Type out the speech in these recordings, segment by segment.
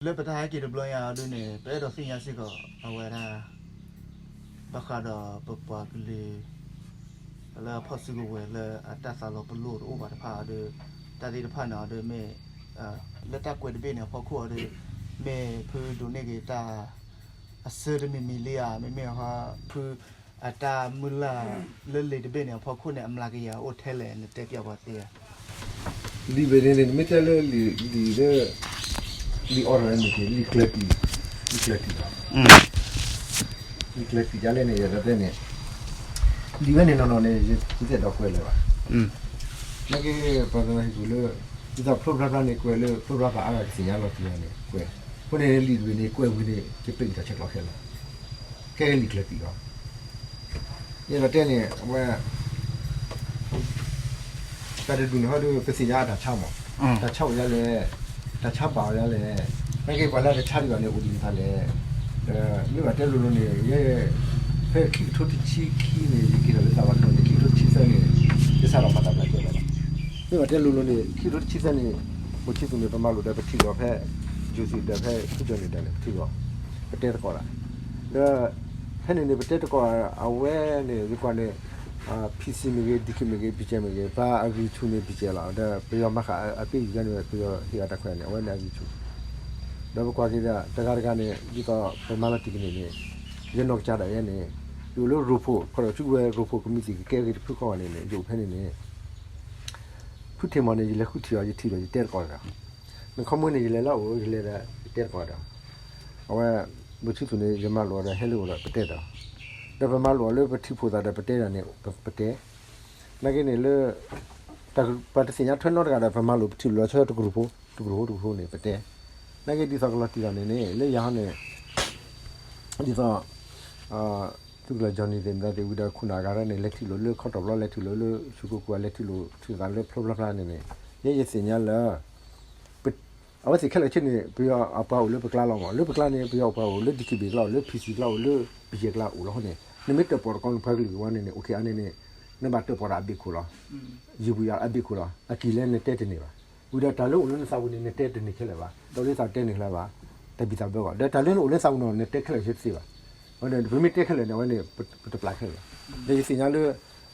လၢပတၢ်ဟဲက့ၤတဘျီညါအီၤဒ်န့ၣ် ပအဲၣ်ဒိးသ့ၣ်ညါစ့ၢ်ကီး အဝဲဒၣ် ဘၣ်ဃးဒီးပပှၤကလုာ် လၢအဖီၣ်စုကဝဲၤလၢအတၢ်သးလီၤပလိၣ်တအိၣ်ဘၣ်တဖၣ်အီၤဒီး တၢ်သ့ၣ်တဖၣ်န့ၣ်အီၤဒီးမ့ၢ် လၢတၢ်ကွဲးတဘ့ၣ်န့ၣ်အဖီခိၣ်အီၤဒီး မ့ၢ်ဖုဒိးန့ၢ်က့ၤတၢ် အဆၢတမံၤမံၤလံဧါ, မ့မ့ၢ်ဟီ ဖုအတၢ်မုၢ်လၢ်လၢလံာ်တဘ့ၣ်န့ၣ်အဖီခိၣ်န့ၣ် အမျးကယၤအိၣ်ထဲလဲၣ် နတဲပျးပှၤသ့ဧါ. လံာ်ဘ့ၣ်န့ၣ်န့ၣ် နမ့ၢ်တဲလၢလံာ် လံာ်လၢ လံာ်အီၤတဂၤန့ၣ် လံာ်ကျၢၤတံၢ်, လံာ်ကျၢၤတံၢ်လီၤ. လံာ်ကျၢၤတံၢ်ဒ်လဲၣ်န့ၣ် ယတဲန့ၣ် လံာ်ဝဲန့ၣ်နီၢ်နီၢ်န့ၣ် ယတအဲၣ်ဒိးကွဲးလၢၤဘၣ်. နာ်က့ ပှၤတနီၤဟ့ၣ်ကူၣ်လၢ ဒ်သိးဖျိဖျါဖျါန့ၣ် ကွဲးလၢဖျိဖျါဖျါအါဂၤကသ့ၣ်ညါလီၤတံၢ်လီၤန့ၣ် ကွဲး, အဃိန့ၣ်လံာ်တဘ့ၣ်န့ၣ် ကွဲးဝံၤန့ၣ် ယပာ်အံၤတၢ်ဆဲးကျိးခဲလၢာ်, ကဲလံာ်ကျၢၤတံၢ်လီၤ. ယအဲၣ်ဒိးတဲန့ၣ် အဝဲ တၢ်တဒူၣ်န့ၣ်ဟီဒီး ပသ့ၣ်ညါအတၢ်ဆါမး, တၢ်ဆါအိၣ်ဒ်လဲၣ်, တၢ်ဆါဘၣ်အီၤဒ်လဲၣ်, နာ်က့ပှၤလၢတဆါဒံးဘၣ်န့ၣ် အိၣ်ဒံးမတၤလဲၣ်. ဒီးမ့ၢ်ဘၣ်တဲလိၤလိၤန့ၣ် ယဲ ဖဲခံကထိတဆံခံန့ၣ် ယက့ၤထီၣ်လၢသးဝးကီၢ်န့ၣ် ခံကထိတဆံသၢန့ၣ် ယစးထီၣ်မၤတၢ်ဘျးကဲလီၤလီၤ. မ့ၢ်ဘၣ်တဲလိၤလိၤန့ၣ် ခံကထိတဆံသၢန့ၣ် ဘိၣ်ဆံသူးန့ၣ် ပမၤလိာ်ဒီးပထံၣ်လိာ်ဖဲ ယိၤသံးဒီးဖဲဖုကၠီၤန့ၣ်ဒီးန့ၣ် ပထံၣ်လိာ် ပတဲသကိးတၢ်, ဒီး ဖဲန့ၣ်န့ၣ် ပတဲသကိးအဝဲန့ၣ် ယကွၢ်န့ၣ် ဖံစံမ့ၢ်ဂ့ၤ ဒံခံမ့ၢ်ဂ့ၤ ဘံၣ်ကဲမ့ၢ်ဂ့ၤ ပှၤအဂံၢ်ဆူၣ်န့ၣ် ဘံၣ်ကဲလီၤ. ဒီးပယီၤမၤဃာ်အပ့ၢ်ယံၤန့ၣ် ပယီၤဟ့ၣ်အတၢ်ခွဲးန့ၣ် အဝဲန့ၣ်အဂံၢ်ဆူၣ်, ဒီးပကွၢ်က့ၤဒၣ်တဂၤတဂၤန့ၣ် ဒ်သိးပမၤလီၤတံၢ်ကန့ၣ်န့ၣ် ယနီၢ်ကစၢ်ဒၣ်ယဲန့ၣ် ယအိၣ်လၢရိဖှိၣ် ခီဒီးစုကဝဲၤရိဖှိၣ်ကမံးတံာ်ကကဲက့ၤတဖုဃီဂီၢ်န့ၣ်န့ၣ် ယအိၣ်ဖဲန့ၣ်န့ၣ် ဖုထံၣ်မီၢ်န့ၣ် ယလဲၤဃုထံၣ်အီၤ ယထံၣ်ဒီးယတဲသကိးဒီး နခီမုၢ်န့ၣ် ယလဲၤလၢအအိၣ် ယလဲၤဒီးယတဲသကိးဒီး အဝဲ ဘိၣ်ဆံသူးန့ၣ် ယမၤလိာ်အီၤဒီးဟဲလၢအအိၣ်ဒီးပတဲဒီး ဒီးပမၤလိာ်အီၤလၢပထံၣ်ဖှိၣ်သးဒီးပတဲတၢ်န့ၣ် ပတဲ နာ်က့န့ၣ်လၢ ပှၤတသ့ၣ်ညါထွဲနီတဂၤဒီး ပမၤလိာ်ပထံၣ်လိာ်လီၤဆၢတကရူၢ်ဖိ တကရူၢ်ဖိတကရူၢ်ဖိန့ၣ် ပတဲ နာ်က့ဒ်သိးကလီၤတံၢ်လီၤန့ၣ်န့ၣ် လၢယၤဟီန့ၣ် ဒ်သိး သုးကလၢၤ Johnny သ့ၣ်မတၤသ့ၣ်ဝံၤဒီးခိၣ်နၢ်အဂၤန့ၣ် လဲၤထံၣ်လိာ်လၢခီတီၢ်ဘျီ လဲၤထံၣ်လိာ်လၢဆူၣ်ကိၣ်ကိၣ် လဲၤထံၣ်လိာ်ထံၣ်သးလၢဖျိဖျါဖျါန့ၣ်န့ၣ် ယဲယသ့ၣ်ညါလၢ အဝဲသ့ၣ်ခဲလၢာ်ခဲဆ့န့ၣ် ပယီၤအပှၤအိၣ်လၢပကျါလီၤမး လၢပကျါန့ၣ် ပယီၤအပှၤအိၣ်လၢ ဒံခံဘ့ၣ် ကျါအိၣ်လၢ ဖံစံ ကျါအိၣ်လၢ ပယီၤကျါအိၣ်လီၤအဃိန့ၣ် နမ့ၢ်တၢၣ်ပီၣ်တကီၢ်နပှၤကလုာ်ကဝီၤန့ၣ်န့ၣ် အိၣ်ခ့အါန့ၣ်န့ၣ် နဘၣ်တၢၣ်ပီၣ်ဒီးအဘ့ၣ်ခိၣ်လီၤ ယံၤပူၤယံၤအဘ့ၣ်ခိၣ်လီၤ အကံၢ်လဲၣ်နတဲတန့ၢ်ဘၣ် ဝံၤဒီးတၢ်လၢအိၣ်လၢနသးပူၤန့ၣ် နတဲတန့ၢ်ခဲလၢာ်ဘၣ် ဒီးလၢသးတဲန့ၢ်ခဲလၢာ်ဘၣ် တၢ်ဘံၣ်သးဘၢဂီၢ် ဒီးတၢ်လၢနအိၣ်လၢသးပူၤန့ၣ် နတဲခဲလၢာ်ဆ့တသ့ဘၣ် ပမ့ၢ်တဲခဲလၢာ်န့ၣ် အဝဲန့ၣ် ပတပျၢ်ခဲလၢာ်ဘၣ် ဒီးယသ့ၣ်ညါလၢ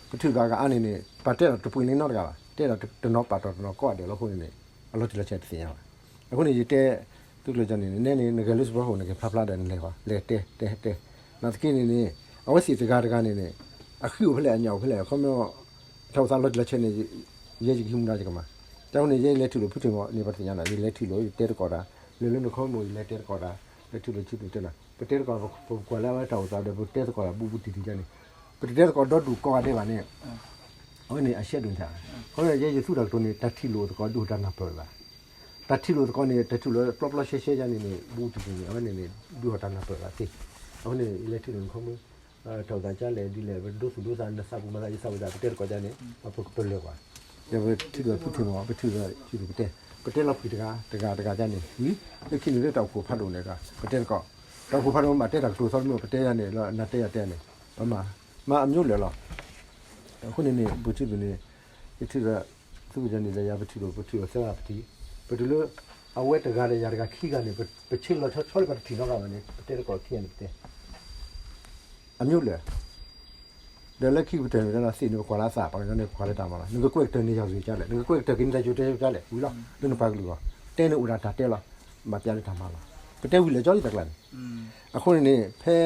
ပထံၣ်ဂၤကအါန့ၣ်န့ၣ် ပှၤတဲဒီးတပှ့ၤလၢနီတဂၤဘၣ် တဲဒီးတနီၤပာ်တီၢ်တနီၤကီၢ်ဒဲးလီၤအဃိန့ၣ်န့ၣ် အလီၤတံၢ်လီၤဆဲးတသ့ၣ်ညါဘၣ် အဃိန့ၣ် ယတဲ သုးကလၢၤကၠီန့ၣ် နဲန့ၣ် နဂဲၤလၢစပီဟိၣ် နကဖျါဖျါဒီးနလဲၤဃီ လဲၤတဲ တဲ တဲ နာ်သက့န့ၣ်န့ၣ် အဝဲသ့ၣ်တဂၤတဂၤန့ၣ်န့ၣ် အဃံအိၣ်ဖဲလဲၣ် အညၣ်အိၣ်ဖဲလဲၣ် ခီမီ တၢ်အိၣ်သးလီၤတံၢ်လီၤဆဲးန့ၣ် ယဲယကဟံးမူဒါယကမၤ တၢ်အဃိန့ၣ် ယဲယလဲၤထံၣ်လိာ်ဖုထံၣ်မီၢ်န့ၣ် ပှၤတသ့ၣ်ညါနီၤ ယလဲၤထံၣ်လိာ် ယတဲသကိးတၢ် လဲၤလၢနခီမီၢ် ယလဲၤတဲသကိးတၢ် လဲၤထံၣ်လိာ်ဆံးတဲနီၤ ပတဲသကိး ပကွၢ်လၢအဝဲတၢ်အိၣ်သးဒီး ပတဲသကိးတၢ်ဘူးဘူးတံၢ်တံၢ်န့ၣ် ပတတဲသကိးဒီဒူၣ်ကိးဂၤဒဲးဘၣ်န့ၣ် အဝဲန့ၣ်အရှဲဒိၣ်န့ၣ် အဃိန့ၣ် ယဲယသူတၢ်ကတိၤန့ၣ် တၢ်ထံၣ်လိာ်သကိးဒုးတၢ်နၢ်ပၢၢ်ဘၣ် တၢ်ထံၣ်လိာ်သကိးန့ၣ် တၢ်ထံၣ်လိာ်ပျီပျီရှဲရှဲယါန့ၣ်န့ၣ် ဘူးတံၢ်တံၢ်န့ၣ် အဝဲန့ၣ်န့ၣ် ဒုးတၢ်နၢ်ပၢၢ်ဘၣ်သ့ အဃိန့ၣ် ယလဲၤထံၣ်လိာ်နခီမီၢ် တၢ်အိၣ်သးကလဲၣ်ဒ်လဲၣ် ပဒိသူၣ်ဒိသး နသးပူၤမၤသး ယသးပူၤသး ပတဲသကိးယါန့ၣ် ပကပလၢၢ်ကွၢ် ဒီးပထံၣ်လိာ်ဖုထံၣ်မီၢ် ပထံၣ်လိာ်ဆံးပတဲ ပတဲလီၤဖှံတဂၤ တဂၤတဂၤယါန့ၣ် ဝံၤ လၢခံန့ၣ်လၢတၢ်အိၣ်ဖှိၣ်ဖးဒိၣ်န့ၣ် ပတဲသကိး တၢ်အိၣ်ဖှိၣ်ဖးဒိၣ်မ့ၢ်ဘၣ်တဲတၢ်ကတိၤသီတမံၤ ပတဲယါန့ၣ် လၢနၤတဲယၤတဲန့ၣ် ပမၤ မၤအမျိုးလၢာ်လီၤ အဃိန့ၣ်န့ၣ် ဘိၣ်ဆံသူးန့ၣ် ယထံၣ်ဒီး သုးကၠီန့ၣ်ဒီးယၤ ပထံၣ်လိာ် ပထံၣ်လိာ်သၢဂၤပထံၣ် ပတုၤလၢ အဝဲတဂၤဒီးယၤတဂၤခံဂၤန့ၣ် ပဆ့လီၤဆီဆီလၢပတထံၣ်နီတဂၤဘၣ်န့ၣ် ပတဲသကိးခံဂၤန့ၣ်ပတဲ အမျိုးလၢာ် ဒီးလၢခံကတၢၢ်န့ၣ် သ့ၣ်န့ၣ် ပကွၢ်လၢအသး ပှၤကညီန့ၣ် ပကွၢ်လၢတၢ်မၤလီၤ နကကွဲၢ်ကတၢၢ်န့ၢ်ယၤဂ့ၤကလဲၣ် နကကွဲၢ်ကတၢၢ်က့ၤန့ၢ်တၢ်ယိၤတဲကလဲၣ် ဝံၤလီၤ လၢနပှၤကလုာ်အဂီၢ် တဲန့ၣ်အိၣ်ဒၣ်တၢ်တဲလီၤ ဘၣ်ပျးလၢတၢ်မၤလီၤ ပတဲဝံၤလၢာ်ကၠီလံတၢ်ကျါန့ၣ် အဃိန့ၣ်န့ၣ် ဖဲ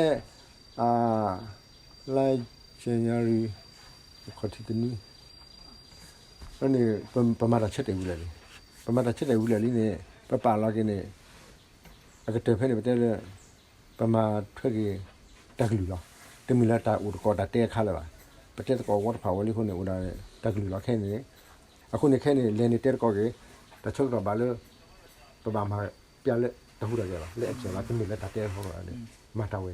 လါယနူၤအါရံၤ ခီၣ်ထံးတနွံ န့ၣ် ပမၤတၢ်ဆၢတဲာ်ဝံၤလၢာ်လံ ပမၤတၢ်ဆၢတဲာ်ဝံၤလၢာ်လံန့ၣ် ပပာ်လီၤက့ၤန့ၣ် အကတၢၢ်ဖဲန့ၣ် ပတဲလၢ ပမၤထွဲက့ၤ တၢ်ကလုၢ်လီၤ. တမ့ၢ်လၢတၢ်အိၣ်တကိးတၢ်တဲအခါလၢၤဘၣ်. ပတဲသကိးဝီတဖၣ်ဝဲလံအဃိန့ၣ် အိၣ်ဒၣ်တၢ်ကလုၢ်လီၤခဲအံၤန့ၣ်. အဃိန့ၣ်ခဲအံၤန့ၣ် လဲၤန့ၣ်တဲသကိးက့ၤ တၢ်ဆၢကတီၢ်ဘၣ်လၢ ပဘၣ်မၤပျဲလၢတၢ်ဟူးတၢ်ဂဲၤလီၤ လၢအဲၣ်စၢၤလီၤ တမ့ၢ်လၢတၢ်တဲအဃိန့ၣ် မၤတၢ်ဝဲ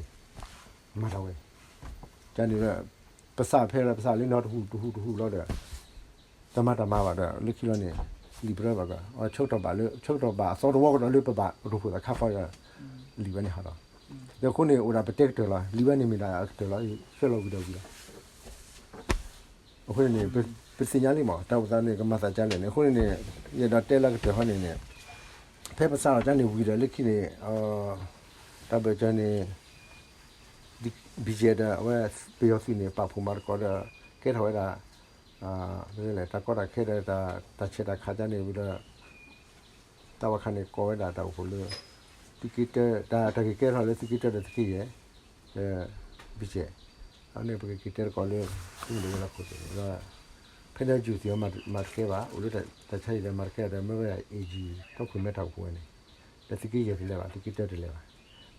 မၤတၢ်ဝဲ ကန့ၣ်ဒီး ပသးဖဲလၢပသးလၢနီတဟူးတဟူးတဟူးလီၤဒီး တမၤတၢ်မၤဘၣ်ဒီး လၢခံလီၤန့ၣ် လံာ်ပရၢဘၣ်ကီး ဆၢကတီၢ်ဘၣ်လၢ ဆၢကတီၢ်ဘၣ်အသီတဝီကဒီးလၢပဘၣ်ရိဖှိၣ်သးခါဃီဒီး လံာ်ဝဲန့ၣ်ဟးလီၤ. ဒီးအဃိန့ၣ် အိၣ်ဒၣ်ပတဲကတၢၢ်လီၤ လံာ်ဝဲန့ၣ်မ့ၢ်ဒၣ်အကတၢၢ်လီၤ ဆှၢလီၤဝံၤဒီးဝံၤလီၤ. အဃိန့ၣ်န့ၣ် ပသ့ၣ်ညါလံမး တၢ်အိၣ်သးန့ၣ် ကမၤသးဒ်လဲၣ်န့ၣ် အဃိန့ၣ်န့ၣ် ယအဲၣ်ဒိးတဲလၢကတၢၢ်ဟီန့ၣ်န့ၣ် ဖဲပစးထီၣ်ကန့ၣ်ဝံၤဒီးလၢခံန့ၣ် တၢ်ဘၢၣ်စၢၤန့ၣ် ဘံၣ်ယဲၢ်ဒီးအဝဲပယီၤသုးန့ၣ် ပာ်ဖှိၣ်မၤသကိးဒီး ကဲထီၣ်ဝဲဒၣ် တၢ်ကီတၢ်ခဲဒီး တၢ်ဆဲးတၢ်ခးကန့ၣ်ဝံၤဒီး တၢ်ဝဲခါန့ၣ် ကိးဝဲဒၣ်တၢ်အိၣ်ဖှိၣ်လၢ သုးက့တၢ တၢ်က့ၤကဲထီၣ်လၢသုးက့တၢဒီးသုးက့ယဲၢ် ဒီး ဘံၣ်ယဲၢ် အန့ၣ် ပကက့ၤတဲသကိးလၢ သုးမုၢ်ဒိၣ်ဝဲၤလီၢ်ခိၣ်သ့ၣ်န့ၣ်ဒီး ဖဲန့ၣ် ယိၤသံးအီၤမၤတကဲဘၣ် အိၣ်လၢတၢ်ဆါဟံၣ်ဒီးမၤတကဲဒီး မ့ၢ်ဝဲဒၣ် AG တီခိၣ်မဲထးကပူၤဝဲန့ၣ် ဒီးသုးက့ယဲၢ်တလဲၤဘၣ် သုးက့တၢတလဲၤဘၣ်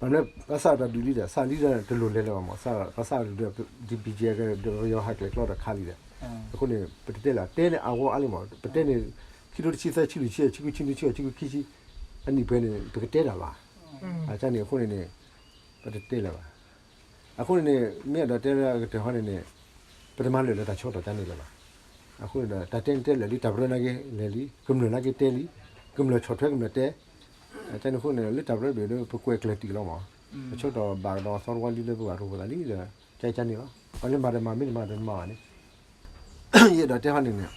ဘၣ်မနုၤ ဘၣ်ဆၣ်တၢ်ဒုးလံဒီး စးလံဒီးတလိၣ်လဲၤလၢၤဘၣ်မး ဘၣ်ဆၣ်ဒုးဒီး DBJ ဒီးပယီၤဟးကျဲၤကျီဒီးခးလံဒီး အဃိန့ၣ် ပတတဲလၢၤ တဲန့ၣ်အဂီၢ်အါလံမး ပတဲန့ၣ် ခံထိတဆံသၢဆံလွံၢ်ဆံဆံခွံဆံနွံဆံဆံခွံဆံ အနံၣ်ပှဲၤန့ၣ် ပကတဲတၢ်ဘၣ် အကန့ၣ်အဃိန့ၣ်န့ၣ် ပတတဲလၢၤဘၣ် အဃိန့ၣ်န့ၣ် မ့ၢ်အဲၣ်ဒိးတဲလၢအကတၢၢ်ဟီန့ၣ်န့ၣ် ပတမၤလၢာ်လၢတၢ်ဆီၣ်ထွဲကန့ၣ်လၢၤဘၣ်. အဃိန့ၣ်ဒီး တၢ်တဲန့ၣ်တဲလၢာ်လံ တၢ်ပရၢနာ်က့လဲၤလံ ကမျၢၢ်နာ်က့တဲလံ ကမျၢၢ်ဆီၣ်ထွဲကမျၢၢ်တဲ အကန့ၣ်အဃိန့ၣ် လၢတၢ်ပရၢဘ့ၣ်ဒီး ပကွဲးကျၢၤတံၢ်လီၤမး ပဆိကမိၣ်ဘၣ်ကဒီးသီတဝီလံလၢပဂၤတအိၣ်ဖှိၣ်သးလံဒီး ကန့ၣ်လီၤ ပှၤလၢမၤဒီးမၤ မ့ၢ်တမၤဒီးတမၤဘၣ်န့ၣ် ယအဲၣ်ဒိးတဲဟီန့ၣ်န့ၣ်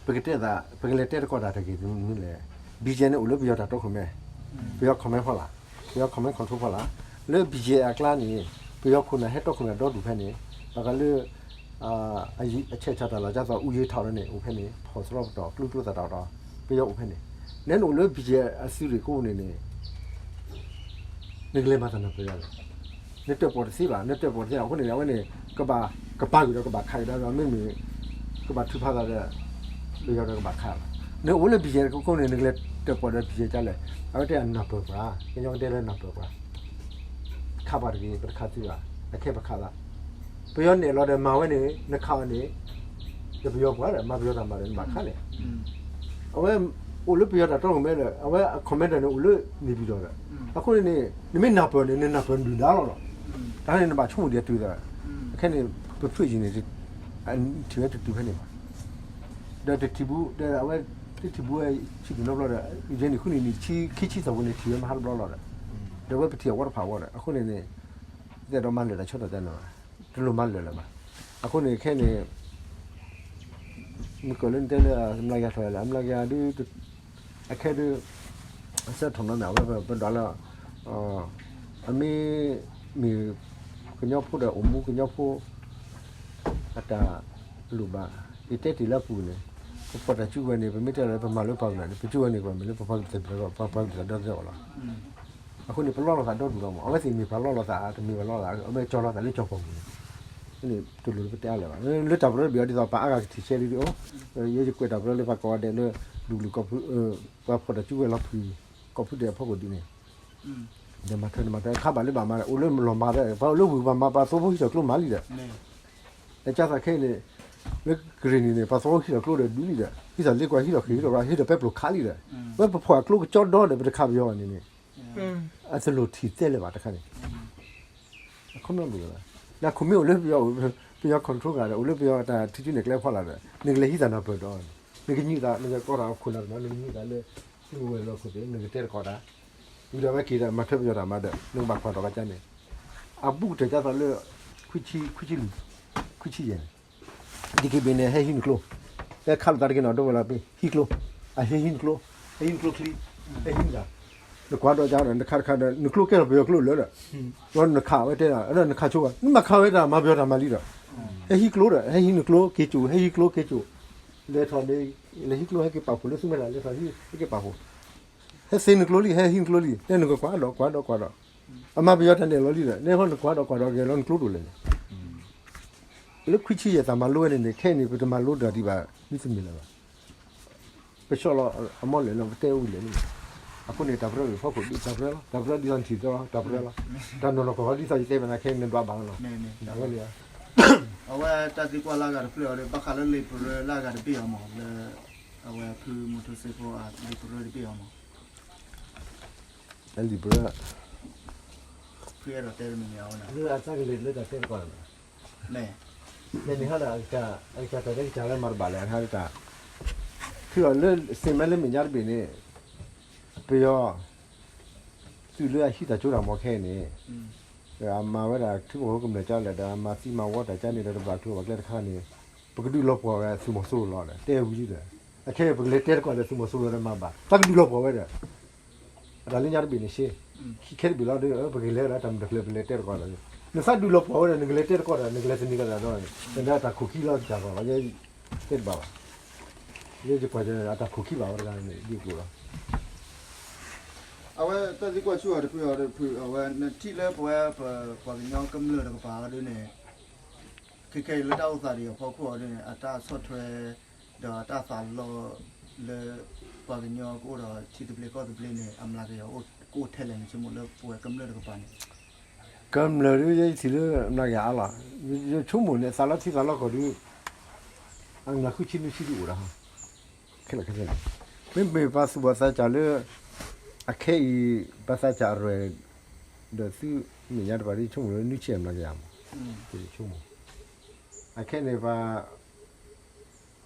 ပကတဲသး ပကလဲၤတဲသကိးတၢ်တဂ့ၤမနုၤလဲၣ်. BGF န့ၣ်အိၣ်လၢပယီၤတၢ်တီခိၣ်မဲ ပယီၤ command ဖီလာ် ပယီၤ command control ဖီလာ် လၢ BGF အကျါန့ၣ် ပယီၤခိၣ်နၢ်ဟဲတီခိၣ်နၢ်ဒီဒူၣ်ဖဲန့ၣ် ဘၣ်ဃးလၢ အဆဲးဆးတၢ်လီၢ်ကၢ်သီ အူယ့ထီၣ်န့ၣ် အိၣ်ဖဲန့ၣ် ဖီၣ်သရီပတီၢ် ကျိကျိသးတၢ်ဒီး ပယီၤအိၣ်ဖဲန့ၣ် နဲနအိၣ်လၢ BGF အသုးရ့ၣ်ကိးန့ၣ်န့ၣ် နကလဲၤမၤတၢ်နၢ်ပၢၢ်ယါလဲၣ်. နတၢၣ်ပီၣ်တသ့ဘၣ် နတၢၣ်ပီၣ်တသ့အဃိန့ၣ် အဝဲန့ၣ် ကဘၣ် ကပာ်ကွံာ်ဒီးကဘၣ်ခးကဒါဒီး မ့မ့ၢ် ကဘၣ်ထုးဖးသးဒီး ပယီၤဒီးကဘၣ်ခးလီၤ. နအိၣ်လၢ BGF ကိးန့ၣ် နကလဲၤတၢၣ်ပီၣ်ဒီး BGF ကလဲၣ်. အဝဲတဲနၢ်ပၢၢ်ပှၤ ကညီကတဲလၢနၢ်ပၢၢ်ပှၤ ခးပှၤတဂ့ၤ ပတခးသုဘၣ် အခဲပခးသး ပယီၤနဲၣ်လီၤဒီးမၤဝဲန့ၣ် နခးအီၤန့ၣ် ဒီးပယီၤပှၤဒီး မၤပယီၤတၢ်မၤဒီးနဘၣ်ခးန့ၣ် အဝဲ အိၣ်လၢပယီၤတၢ်တီခိၣ်မဲဒီး အဝဲအ commander န့ၣ် အိၣ်လၢ နေပြည်တော် ဒီး အဃိန့ၣ်န့ၣ် နမ့ၢ်နၢ်ပၢၢ်န့ၣ် နနၢ်ပၢၢ်ဒုၣ်ဒါလီၤဒီး တၢ်န့ၣ်နဘၣ်ဆိကမိၣ်ဒံးအတုၤဒီး အခဲန့ၣ် ပဖုၣ်ယံၤန့ၣ် ထံၣ်ဝဲတတုၤဖဲန့ၣ်ဘၣ် ဒီးတထံၣ်ဘူး ဒီးအဝဲ တထံၣ်ဘူးဝဲ ဆံးတနီတဘျီဒီး ယဲန့ၣ်ဃုနံၣ်န့ၣ် ခံဆံသၢပူၤန့ၣ် ထံၣ်ဝဲမဟါတဘျီလီၤဒီး ဒီးဝဲပထံၣ်အဝီတဖၣ်အဝီဒီး အဃိန့ၣ်န့ၣ် ယအဲၣ်ဒိးမၤလၢာ်တၢ်ဆီၣ်တၢ်တဲန့ၣ်ဘၣ် တလိၣ်မၤလၢာ်လၢၤဘၣ်. အဃိန့ၣ်ခဲန့ၣ် မုၢ်ကၢၢ်လၢနတဲလၢ အမျးကယၤထီၣ်လဲၣ် အမျးကယၤဒု အခဲဒု အဆၢထီၣ်နီၤန့ၣ် အဝဲပဒွးလၢ အမ့ၢ် မ့ၢ် ကညီဖိဒီးအိၣ်မူကညီဖိ အတၢ်လိၣ်ဘၣ် ယတဲတ့ၢ်လၢအပူၤန့ၣ် ပဖီၣ်တၢ်စုကဝဲၤန့ၣ် ပမ့ၢ်တဲလၢပမၤလၢပှၤကလုာ်န့ၣ် ပစုကဝဲၤန့ၣ် ပမ့ၢ်လၢပပှၤကလုာ်တၢ်ဒီသဒၢအီၤလီၤ. အဃိန့ၣ် ပလီလိာ်သးဒီဒူၣ်လီၤမး အဝဲသ့ၣ်မ့ၢ်ပှၤလီလိာ်သး တမ့ၢ်ပှၤလီလိာ်သး အမ့ၢ်ကၠီၤလိာ်သးလၢကၠီၤပီၢ်ပူၤန့ၣ် န့ၣ် တလိၣ်လၢပတဲအါလၢၤဘၣ်. လၢတၢ်ပရၢတဘ့ၣ်အီၤဒ်သိးပှၤအါဂၤကထံၣ်ဆဲးလံဒ်အိၣ် ယဲယကွဲးတၢ်ပရၢလၢပှၤကိးဂၤဒဲးလၢ လူၤလူၤ ပှၤဖီၣ်တၢ်စုကဝဲၤလီၤဖုၣ် ကိးဖုဒဲးအဖီခိၣ်ဒ်န့ၣ် ဒီးမၤထွဲန့ၣ်မၤထွဲ ခါဘၣ်လၢဘၣ်မၤ အိၣ်လၢလီၢ်မၤဒီး ပှၤအိၣ်လၢဝ့ၢ်ပှၤမၤ ပှၤသဝီဖိဟံးထီၣ်ကျိမၤလံဒီး အကၢသးခဲအံၤန့ၣ် လၢကရ့ၣ်နံၤန့ၣ် ပှၤသဝီဖိဟံးထီၣ်ကျိဒီးဒုးလံဒီး ဟံးထီၣ်လ့ကွၢ်ဟံးထီၣ်ဃ့ၢ်ဟံးထီၣ်ကွၢ် ဟံးထီၣ်ပဲပျိၢ်ခးလံဒီး ဝဲပဖီၣ်အကျိကကၠီဒီဒီး ပတခးပယီၤဘၣ်န့ၣ်န့ၣ် အတလိၣ်ထံၣ်သဲလၢၤဘၣ်တခါန့ၣ် အခီပညီဘၣ် လၢခိၣ်မ့ၢ်အိၣ်လၢပယီၤ ပယီၤ control ဂၤဒီး အိၣ်လၢပယီၤတၢ်ထံကၠူနဲၣ်ကျဲဖီလာ်ဒီး နကလဲၤဟံးသးနၢ်ပၢၢ်ဒီး နကညံးသး နကကိးတၢ်ခိၣ်နၢ်တနီၤ နကညံးသးလၢ သုဝဲၤလီၢ်ခိၣ်သ့ၣ် နကတဲတကိးတၢ် ဝံၤဒီးဝဲက့ၤဒီးမၤထွဲပယီၤတၢ်မၤဒီး နကဘၣ်ကွၢ်ထီၣ်ကကန့ၣ် အဘူးကတၢၢ်ကၢသးလၢ ခွံဆံ ခွံဆံလွံၢ် ခွံဆံယဲၢ်န့ၣ် ဒ်က့ၤဘ့ၣ်န့ၣ် ဟဲဟံးနကျိ ဟဲခးလိာ်သးတက့ၢ်နီၤ ဒိဝဲလီၤပ့ၤ ဟံးကျိ အဟဲဟံးနကျိ ဟဲဟံးနကျိချံ ဟဲဟံးနသး နကွၢ်ဒီးကဒီး နခးတခါဒီး နကျိကဲထီၣ်ပယီၤကျိလၢာ်ဒီး ဒီးနခးဝဲတဲဒီး နခးဆိဝဲ နမ့ၢ်ခးဝဲတၢ်မၤပယီၤတၢ်မၤလံဒီး ဟဲဟံးကျိဒီး ဟဲဟံးနကျိက့ၤစိာ် ဟဲဟံးကျိက့ၤစိာ် လဲၤထီၣ်န့ၣ် လဲၤဟံးကျိဟဲက့ၤပာ်ဖှိၣ်လၢ သုမဲာ်လး လဲၤထီၣ်ဟဲက့ၤပာ်ဖှိၣ် ဟဲသ့နကျိလံ ဟဲဟံးနကျိလံ တဲနကကွၢ်ဒီးကွၢ်ဒီးကွၢ်ဒီး အမၤပယီၤတၢ်နဲၣ်လီၤလံဒီး နဲဟီနကွၢ်ဒီးကွၢ်ဒီးဂဲၤလီၤနကျိဒိၣ်လဲၣ်န့ၣ် လၢခွံဆံယဲၢ်တၢ်မၤလိဝဲန့ၣ်န့ၣ် ခဲအံၤန့ၣ် ပတမၤလိတၢ်ဒံးဘၣ် ဒ်တမ့ၢ်လၢၤဘၣ် ပဆီၣ်လီၤအမီၢ်လဲၣ်လီၤ ပတဲအူလဲၣ်န့ၣ် အဃိန့ၣ် တၢ်ပရၢဖီခိၣ်ဒ်တၢ်ပရၢလီၤ တၢ်ပရၢဒ်သိးနထံၣ်သီ တၢ်ပရၢလီၤ တၢ်နီၢ်နီၢ်ကီၢ်ကီၢ်ဒ်သိးယတဲဘၣ်နၤခဲအံၤ နဒွးဘၣ်လီၤ အဝဲန့ၣ် အဝဲတၢ်သံကွၢ်လၢအဂၤတဖျၢၣ်အီၤဒီး ဘၣ်ဃးလၢလံာ်ပရၢလၢအဂၤတဘ့ၣ်အီၤမး လၢ အဝဲဖုမူထူစ့ဖိအလံာ်ပရၢတဘ့ၣ်အီၤမး အလံာ်ပရၢ ဖုအဲၣ်ဒိးတဲတမံၤမံၤအဝဲန့ၣ် လၢအတၢ်ကလဲၤလၢတၢ်တဲတကီၢ်န့ၣ် လဲၤန့ၣ်ဟီဒီး အကစၢ်တၢ်တဲကစၢ်လၢမၤတဘၣ်လဲၣ် အတၢ် ထုးအီၤလၢ စ့မဲလၢမဲာ်ညါတဘ့ၣ်န့ၣ် ပယီၤ သုးလၢအဟံးတၢ်စိတၢ်ကမီၤခဲအံၤန့ၣ် အမၤဝဲဒၣ်ထံဖိကီၢ်ဖိကမျၢၢ်ကလဲၣ်ဒီး အမၤသံမၤဝီတၢ်ကန့ၣ်ဒီး တဘၣ်ကျိၤဘၣ်ကျဲတခါန့ၣ် ပကဒုးလီၤပှီၢ်ဝဲသုးမီၤစိရိၤလီၤဒီး တဲဝံၤလံဒီး အခဲအံၤ ပကလဲၤတဲသကိးဒီးသုးမီၤစိရိၤဒီးမၤဘၣ်, သးကဒုးလီၤပှီၢ်ဝဲဒီး အတၢ်လၢညါတဘ့ၣ်န့ၣ်ရှဲ, ခံခဲတဘ့ၣ်လီၤဒီး ပကလဲၤဝဲဒၣ်တၢ်မုာ်တၢ်ခုၣ် ပလဲၤတဲသကိးဒီး, နသးဒုးလီၤပှီၢ်ဝဲဒီး နကလဲၤတဲသကိးဒီး နကလဲၤသန့ၤကဒီးဒီး နဒၣ်တၢ်ခိၣ်ခံလီၤ ကစၢ်ဂီၢ်လီၤ, ယဲတဲတဘၣ်ဘၣ်, ယဲယကွၢ်အတၢ်ခိၣ်ခံဘၣ်ဝဲတဂၤန့ၣ် ဒ်ကျိၤလီၤ. အဝဲတၢ်သံကွၢ်ဆူအီၤတဖုအီၤတဖု အဝဲနထံၣ်လၢပဝဲပပှၤကညီကမျၢၢ်တကပၤအီၤဒ်န့ၣ် ခဲခဲအံၤလၢတၢ်အိၣ်သးဒ်အံၤအဖီခိၣ်အီၤဒ်န့ၣ် အတၢ်ဆီၣ်ထွဲ ဒီးအတၢ်သးလီလၢ ပှၤကညီကအိၣ်ဒီးထံသဘျ့ကီၢ်သဘျ့န့ၣ် အမျးကယၤကအိၣ်ထဲလဲၣ်န့ၣ် ဆိကမိၣ်လၢပဝဲကမျၢၢ်တကပၤန့ၣ် ကမျၢၢ်ဒ်ယဲယထံၣ်လၢအမျးကယၤအါလီၤ. ယဆိကမိၣ်န့ၣ် သးလီထံသးလီကီၢ်ဒ် အနံၣ်ဃုဆံနွံဆံဒ်အိၣ်ဒၣ် ခဲလၢာ်ခဲဆ့န့ၣ်, မ့မ့ၢ်ပှၤသူၣ်ဘီၣ်သးစၢ်လၢ အခဲအံၤ ပှၤသးစၢ်အရွဲၣ် ဒီးသုမဲာ်ညါတကပၤဒ် ဆိကမိၣ်လၢနွံဆံအမျးကယၤမး, ဆိကမိၣ် အခဲန့ၣ်ပှၤ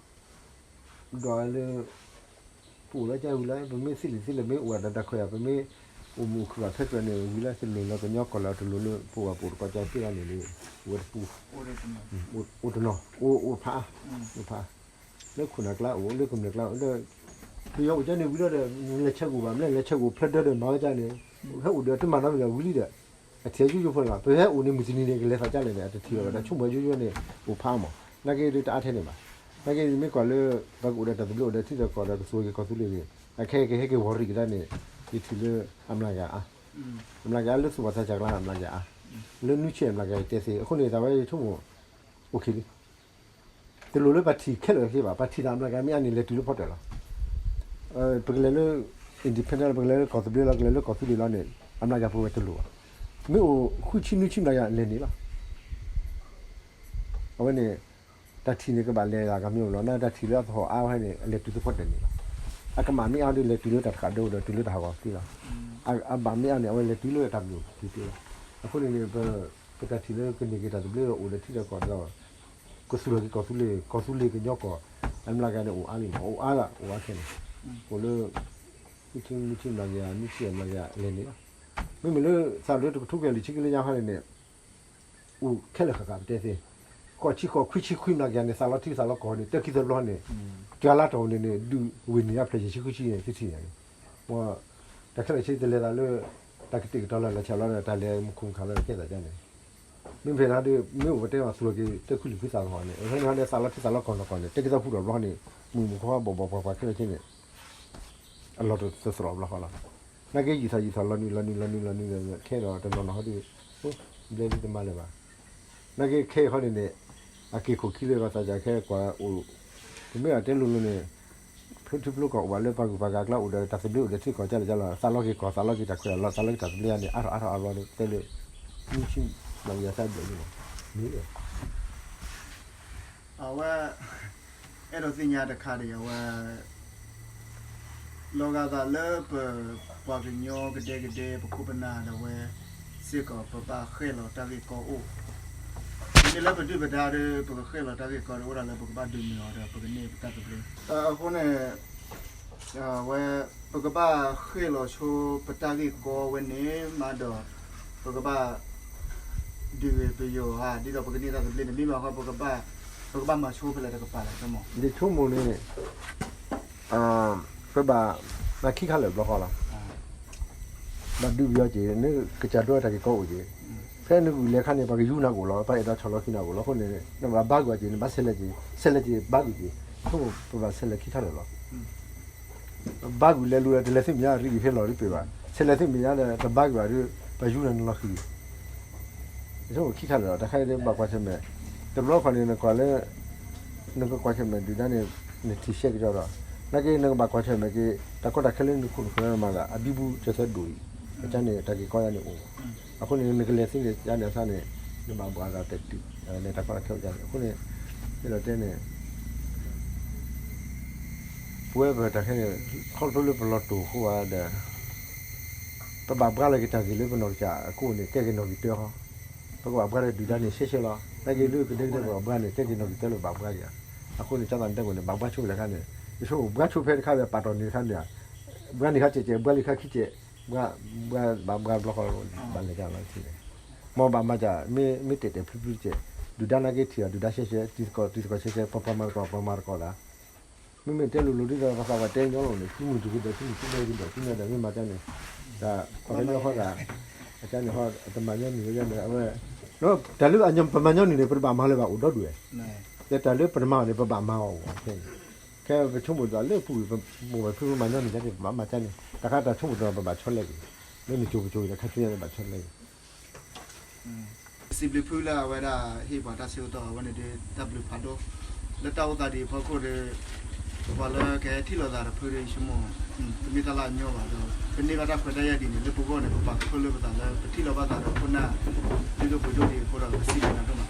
ဒွးလၢ ပအိၣ်လၢကၢ်ဝံၤလၢ ပမ့ၢ်သ့လံာ်သ့လဲၢ် မ့ၢ်အိၣ်ဝဲဒီးတၢ်ခွဲးယာ် ပမ့ၢ်အိၣ်မူအိၣ်ခုၣ်ဘၣ်ဖဲကြၢးန့ၣ် ဝံၤလၢတလိၣ်လၢကညီကီၢ်လၢတလိၣ်လၢပအိၣ်ဘၣ်ပအိၣ်တကီၢ်ကၢ်သ့လီၤန့ၣ်ဒီး ဝဲတပူၤ အိၣ်တနီၤ အိၣ်ဖး အိၣ်ဖး လၢခိၣ်နၢ်ကျါအိၣ် လၢကမျၢၢ်ကျါအိၣ် လၢ ပယီၤအိၣ်ကၢ်န့ၣ်ဝံၤလီၤဒီး လဲၤဆဲးကအိၣ်ဘၣ် မ့ၢ်လဲၤဆဲးကအိၣ်ဖျၢၣ်ဒၢဒီးမၤဝဲကၢ်န့ၣ် ဟဲအိၣ်ဒီးတမၤနီတမံၤဒီးဝံၤလံဒီး အထံၣ်ယိယိဖိလီၤ. ပဟဲအိၣ်န့ၣ်မုၢ်တနံၤန့ၣ် ကလဲၤသးကၢ်လဲၣ်န့ၣ် အတထံၣ်အီၤဘၣ် တၢ်ဆိကမိၣ်ယိယိန့ၣ် အိၣ်ဖးမး နာ်က့ဒ်တအါထဲန့ၣ်ဘၣ်. နာ်က့မ့ၢ်ကွၢ်လၢ ပှၤကအိၣ်ဒီးတၢ်သဘျ့အိၣ်ဒီးထံဒီးကီၢ်ဒီးကသူၣ်က့ၤကီၢ်သူလ့ၤဂ့ၤ အခဲကဟဲက့ၤဝီၤရံၣ်ကဒါန့ၣ် ယထံၣ်လၢအမျးကယၤအါ အမျးကယၤလၢသူၣ်ဘီၣ်သးစၢ်ကျါအမျးကယၤအါ လၢနွံဆံအမျးကယၤယတဲသ့ အဃိန့ၣ်တၢ်ဝဲယဆိကမိၣ် အိၣ်ခ့လံ တလိၣ်လၢပှၤထံၣ်ခဲလၢာ်ခဲဆ့ဘၣ် ပှၤထံၣ်တၢ်အမျးကယၤမ့ၢ်အါန့ၣ် လဲၤတုၤလၢဖီတၢၣ်လီၤ. ပကလဲၤလၢ independent လီၤ ပကလဲၤလၢကီၢ်သဘျ့လီၤ ကလဲၤလၢကီၢ်သူလ့ၤလီၤန့ၣ် အမျးကယၤပဝဲတလိၣ်ဘၣ်. မ့ၢ်အိၣ်ဃုဆံနွံဆံမျးကယၤလဲၤန့ၣ်လီၤ. အဝဲန့ၣ် တၢ်ထံၣ်န့ၣ်ကဘၣ်လဲၤဂၤကမျၢၢ်လီၤ နာ်တၢ်ထံၣ်လၢအသဟီၣ်အါဝဲန့ၣ် လဲၤတုၤလၢဖီတၢၣ်န့ၣ်လီၤ. အကမၣ်မ့ၢ်အါဒီးလဲၤတုၤလၢတၢ်တဃာ်ဒိဒီးတုၤလၢတၢ်ဟးဂီၤသ့လီၤ. အဘၣ်မ့ၢ်အါန့ၣ် အဝဲလဲၤတုၤလၢတၢ်မုာ်တုၤသ့လီၤ. အဃိန့ၣ်န့ၣ် ပတၢ်ထံၣ်လၢကန့ၢ်က့ၤတၢ်သဘျ့ဒီးအိၣ်ဒီးထံဒီးကီၢ်ဒီး ကသူၣ်ထီၣ်က့ၤကီၢ်သူလ့ၤ ကီၢ်သူလ့ၤကညီကီၢ် အမျးကယၤန့ၣ်အိၣ်အါလံမး အိၣ်အါလၢအိၣ်အါခဲန့ၣ် အိၣ်လၢ ဃုဆံနွံဆံမျးကယၤ နွံဆံအမျးကယၤလဲၤန့ၣ်လီၤ. မ့မ့ၢ်လၢသးလၢတကထိခွံကယၤလွံၢ်ဆံခံလၢညါခီန့ၣ်န့ၣ် အိၣ်ခဲလၢာ်ဃၣ်ဃၣ်ပတဲသ့ ဃိးဆံဃိး ခွံဆံခွံမျးကယၤန့ၣ် သးလီထံသးလီကီၢ်န့ၣ် တၢ်ခံသဘျီန့ၣ် ကၢလါတီၢ်န့ၣ်န့ၣ် ဒုးဝ့ၢ်န့ၢ်အဖျၢၣ်ယဲၢ်ဆံဃုဆံန့ၣ် သုထံၣ်ညါန့ၣ် မ်တၢ်ခဲလၢာ်ဆ့တလဲၤသးလၢ တၢ်ကတဲာ်ကတီၤလၢလီၤဆဲးလီၤဒီး တၢ်လဲၤမူခိၣ်မူခးလၢကဲသးကန့ၣ် မ့မ့ၢ်ဖဲဒၣ်ဒီး မ့ၢ်အိၣ်ပတဲမၤသူၣ်လီၤက့ၤ တၢ်ခုၣ်လံၤခုၣ်သးသဟီၣ်န့ၣ် ဖဲန့ၣ်ဟီဒီးသးလီထံသးလီကီၢ်နီၢ်ကီၢ်န့ၣ် တၢ်ခံသဘျီဃုာ်ဒီးဘျီန့ၣ် မုၢ်မုၢ်ခွါဘီၣ်ဘီၣ်ပှၤပှၤခဲလၢာ်ဆ့န့ၣ် အလီၢ်တသရိာ်ဘျီဃီလီၤ. နာ်က့ယံာ်ထီၣ်ယံာ်ထီၣ်လီၤနုာ်လီၤနုာ်လီၤနုာ်လီၤခဲဒီးတနီၤနီၤဟီဒီး ဘျဲဒ်တမၤလၢၤဘၣ်. နာ်က့ခဲအံၤခီန့ၣ်န့ၣ် အက့ၤခိၣ်ခံလၢပှၤသးစၢ်ခဲကွၢ်အိၣ် ပမ့ၢ်အတဲလိၤလိၤန့ၣ် ဖဲထံဖျိကီၢ်အိၣ်ဘၣ်လၢပှၤဂုၤပှၤဂၤအကျါအိၣ်ဒီးတၢ်သဘျ့အိၣ်ဒီးထံကီၢ်ကၢ်လၢကၢ်လီၤ သးလီက့ၤကီၢ်သးလီက့ၤတၢ်ခွဲးလီၤ သးလီက့ၤတၢ်သဘျ့န့ၣ် အါထီၣ်အါထီၣ်အါဘျီဒီးတဲလၢ နွံဆံ ဘၣ်ကယၤသၢဘျဲၣ်န့ၣ်လီၤ မ့ၢ် အဝဲ အဲၣ်ဒိးသ့ၣ်ညါတခါဒီး အဝဲ လီၤဂာ်သးလၢပ ပှၤကညီကဒဲကဒဲ ပခိၣ်ပနၢ်ဒီးဝဲ စ့ၢ်ကီးပဘၣ်ဃဲၣ်လီၤတၢ်ဂ့ၢ်ကီအိၣ်, မ့မ့ၢ်လၢပဒုၣ်ပဒါဒီး ပကဃဲၣ်လီၤတၢ်ဂ့ၢ်ကီဒီး အိၣ်ဒၣ်လၢပကဘၣ်ဒုးနုာ်အီၤဒီး ပကန့ၢ်ပတၢ်သဘျ့. အဃိန့ၣ် ဝဲ ပကဘၣ်ဃ့ၢ်လီၤဆိပတၢ်ဂ့ၢ်ကီဝဲန့ၣ်မးဒီး ပကဘၣ် ဒုးဂ့ၤပယီၤဧါ ဒ်သိးပကန့ၢ်တၢ်သဘျ့န့ၣ် မ့မ့ၢ်ဃီ ပကဘၣ် ပကဘၣ်မၤဆိဖဲလဲၣ်တကပၤလဲၣ် ဆိကမိၣ် ယဆိကမိၣ်န့ၣ် ပဘၣ် မၤခံခါလၢာ်ဘျီဃီလီၤ. ဘၣ်ဒုးပယီၤက့ၤ နကစၢ်ဒိတၢ်ဂ့ၢ်ကီအိၣ်က့ၤ ဖဲနဂုာ်လဲၤခါန့ၣ် ပှၤကယူနၤကအိၣ်လီၤ ပှၤအဲၣ်ဒိးဆီၣ်လီၤခံနၤကအိၣ်လီၤ အဃိန့ၣ် နဘၣ်ဘါကွၢ်က့ၤ နဘၣ်ဆဲးလဲၤက့ၤ ဆဲးလဲၤက့ၤဘါကွၢ်က့ၤ ဆိကမိၣ် ပဘၣ်ဆဲးလဲၤခံခါလၢာ်လီၤ. ဘါကွၢ်လဲၤလူၤဒီး တလဲၤသ့ၣ်မ့ၢ်ညါ ရံၣ်ဖဲလီၤတပ့ၤဘၣ် ဆဲးလဲၤသ့ၣ်မ့ၢ်ညါဒီး တဘါကွၢ်ဘၣ်ဒီး ပှၤယူနၤနလီၤဃံၤ ဆိကမိၣ်ခံခါလၢာ်လီၤ. တၢ်ခါအံၤဒီး ဘၣ်ကွၢ်ဆၢၣ်မဲာ် တဘျီခီန့ၣ် နကွၢ်လၢ နကကွၢ်ဆၢၣ်မဲာ်ဒုၣ်ဒါန့ၣ် နထံၣ်ရှဲကဒီးဒီး နာ်က့နကဘၣ်ကွၢ်ဆၢၣ်မဲာ်က့ၤ တၢ်ကီတၢ်ခဲလၢနခိၣ်နဃၢၤမၤသး အဘံဘူဆၢၣ်သၢဒိၣ်အံၤ အကန့ၣ် တၢ်ဂ့ၢ်ကီယါန့ၣ်အိၣ်မး အဃိန့ၣ် နကလဲၤသ့န့ၣ် ယါန့ၣ်အသးန့ၣ် နဘၣ်ဘှါဒီးတတုၤ လၢတၢ်ကီတၢ်ခဲယါန့ၣ် အဃိန့ၣ် ယအဲၣ်ဒိးတဲန့ၣ် ပဝဲပတၢ်ခဲန့ၣ် ခီဖျိလၢပလီၤတိာ်အဃိဧါဒီး ပဘၣ်ဘှါလီၤက့ၤတၢ်ဂ့ၢ်လၢပနီၢ်ကစၢ်အကိးန့ၣ် ကဲက့ၤနီၢ်ဂံၢ်တၢဃီ, ပကဘၣ်ဘှါဒီးဒုၣ်ဒါန့ၣ်ရှဲရှဲလီၤ. နာ်က့လၢကဒဲကဒဲပဘၣ်ဘှါန့ၣ် ကဲက့ၤနီၢ်ဂံၢ်တၢလၢပဘၣ်ဘှါက့ၤဧါ. အဃိန့ၣ် ကၠီသးနတဲဝဲန့ၣ် ဘၣ်ဘှါဆိဝဲလၢခါန့ၣ် ယဆိကမိၣ်ဘှါဆိဖဲတခါဒီး ပာ်တီၢ်န့ၢ်တခါန့ၣ် ဘှါန့ၢ်ခါစဲးစဲး ဘှါလံခါခံစဲး ဘၣ်ဘှါဘျီဃီ ဘၣ်လဲၤကလီၤထံၣ်န့ၣ် မ်ဘၣ်မၤစၢ် မ့ၢ်တဲာ်တဲာ်ဖျုဖျုစဲး ဒုၣ်ဒါနာ်က့ထံၣ်အီၤ ဒုၣ်ဒါရှဲရှဲ တံၤသကိးတံၤသကိးရှဲရှဲ ပှၤပှၤမၤသကိး ပှၤမၤသကိးလၢ မ့မ့ၢ်တဲလိၤလိၤဒ်သိးပသးပှၢ်တဲညီလိၤန့ၣ် သုမုၢ်တဂ့ၤဒီး သုမုၢ်တဂ့ၤဒီး သုမ့ၢ်ဒီးမ့ၢ်မၤတၢ်န့ၣ်, တၢ်ပှၤကညီဃီသး, အတၢ်န့ၣ်ဟီ တမၤညီနုၢ်ဝဲဒၣ်န့ၣ် အဝဲ, တၢ်လၢအညီ ပမၤညီနုၢ်န့ၣ် ပတဘၣ်မၤလၢၤဘၣ်အိၣ်ဒီဒူၣ်ဝဲ, ဒီးတၢ်လၢပတမၤအီၤန့ၣ် ပဘၣ်မၤအီၤအဃိန့ၣ်, ခဲပဆိကမိၣ်သးလၢပူၤကွံာ် ပမိၢ်ပၢ်ဖံဖုမၤညီနုၢ်တၢ်န့ၣ် ပဘၣ်မၤတၢ်န့ၣ် တၢ်ဃးတၢ်ဆိကမိၣ်သး ပဘၣ်ဆီလဲက့ၤ, လၢနကၠိၤပကၠိၤအံၤဒီး ခါဆူညါန့ၣ်ဘၣ်ဆီလဲက့ၤ စံးဘျုးဖုလၢအဝဲဒၣ်ဟ့ၣ်ပှၤတၢ်ဆၢကတီၢ်အဝဲန့ၣ်ဒီး တၢ်ဘျုးဖးဒိၣ်, လၢတၢ်အိၣ်သးဒ်အံၤအဖီခိၣ်ဒီး ပှၤလၢကဟဲထံၣ်လိာ်သးဒီးဖုဒီး ယဆိကမိၣ် တမ့ၢ်တၢ်လၢအညီဘၣ်ဒီး ပန့ၢ်ဘၣ်တၢ်ခွဲးတၢ်ယာ်ဒ်န့ၣ် လၢပဂီၢ်န့ၣ် ပပာ်ကဖၢလၢပသးလၢပထံၣ်လိာ်ဘၣ်သးဒီးခိၣ်နၢ် ဒ်သိးပှ့ၤဒိၣ်ဒ်အံၤအဃိဒီး ပစံးဘျုးနၤဒိၣ်မး.